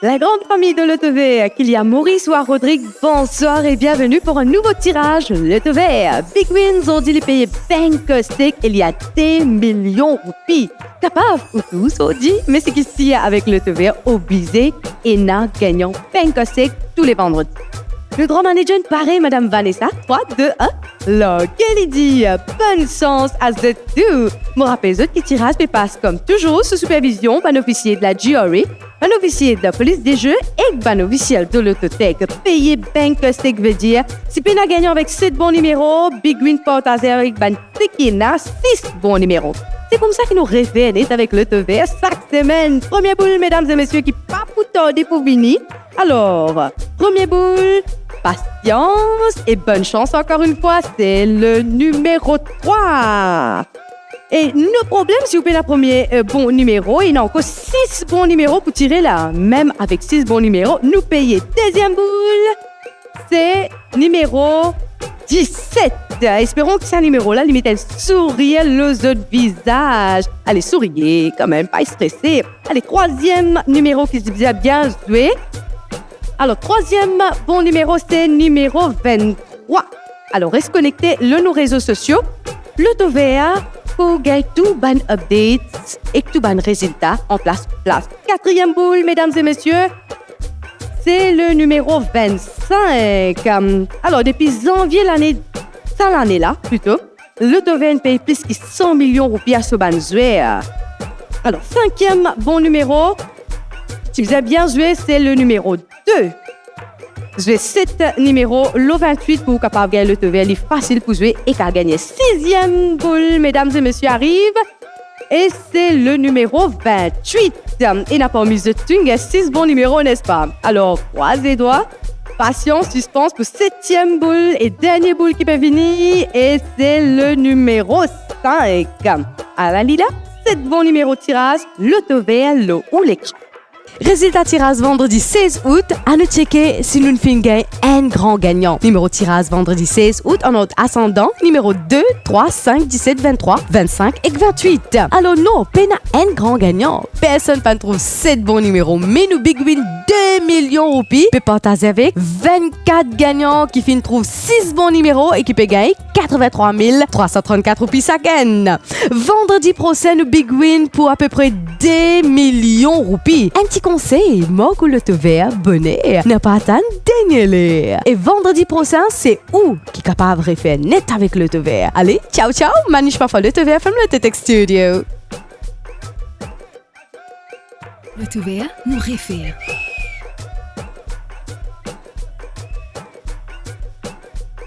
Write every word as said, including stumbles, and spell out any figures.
La grande famille de Loto Vert, qu'il y a Maurice ou à Rodrigue, bonsoir et bienvenue pour un nouveau tirage Loto Vert. Big Win, zordi li peye bang kosek, il y a deux millions roupies. Kapav ou tou zordi, me seki sir avek Loto Vert, oblize ena gagnan bang kosek tou le vandredi. Le grand manager pare, Madame Vanessa, trois, deux, un. Large li dir, bonn sans a zot tou. Mo rapel zot ki tiraz pe pas kouma touzour sou sipervizion bann ofisie de la G R A, bann ofisie de la polis de zwe ek bann ofisiel de Lototech. Peye bang kosek vedir, si pena gagnan avek set bon nimero, Big Win partaze avek bann seki ena sis bon nimero. Se koumsa ki nou refer net avek Loto Vert sak semenn. Premie boul, medam e mesie, ki pa pou tarde pou vini. Alor, premie boul, pasians e bonn sans ankor enn fwa, se le nimero trwa. E no problem, si ou pena premie, euh, bon nimero, ena ankor sis bon nimero pou tire la. Mem avek sis bon nimero, nou peye. Deziem boul, se nimero diset. Esperon ki sa nimero la, li met enn sourir lor zot vizaz. Ale, sourir kanmem, pa strese. Ale, trwaziem nimero ki bizin bien zwe. Alor, trwaziem bon nimero, se nimero venntrwa. Alor, res konekte lor nou rezo sosio, Loto Vert, pou gagn tou bann updates ek tou bann rezilta an plas, plas. Katriem boul, medam e mesie, se le nimero vennsink. Alor, depi zanvie lane, sa lane la, plito, Loto Vert inn pey plis ki san milion roupi a so bann zwer. Alor, sinkiem bon nimero, ti bizin bien zwe, se le nimero de. Zwe set nimero lor vintwit pou ou kapav gagn Loto Vert, li fasil pou zwe e kapav gagne. Siziem boul, medam e mesie, ariv, e se le nimero vintwit. Ena parmi zot tou inn gagn sis bon nimero, nespa? Alor, krwaz ledwa, pasians, sispans pou setiem boul e dernie boul ki pe vini, e se le nimero sink. Ala li la, set bon nimero tiraz Loto Vert lor ou lekran. Rezilta tiraz vandredi sez out, anou tcheke si nou finn gagn enn gran gagnan. Nimero tiraz vandredi sez out an ord asandan, nimero de, trwa, sink, diset, venntrwa, vennsink ek vintwit. Alor non, pena enn gran gagnan. Personn pa'nn trouv set bon nimero, me nou Big Win de milion roupi pe partaze avek vennkat gagnan ki finn trouv sis bon nimero e ki pe gagn katrevintrwa mil trwa san trannkat roupi sakenn. Vandredi prosin, nou Big Win pou apepre de milion roupi. Enn ti konsey, mark ou Loto Vert boner, napa atann dernie ler. E vandredi prosin, se ou ki kapav refer net avek Loto Vert. Ale, tchao, tchao, Manish Papa, Loto Vert from Lototech Studio. Loto Vert, nou refer.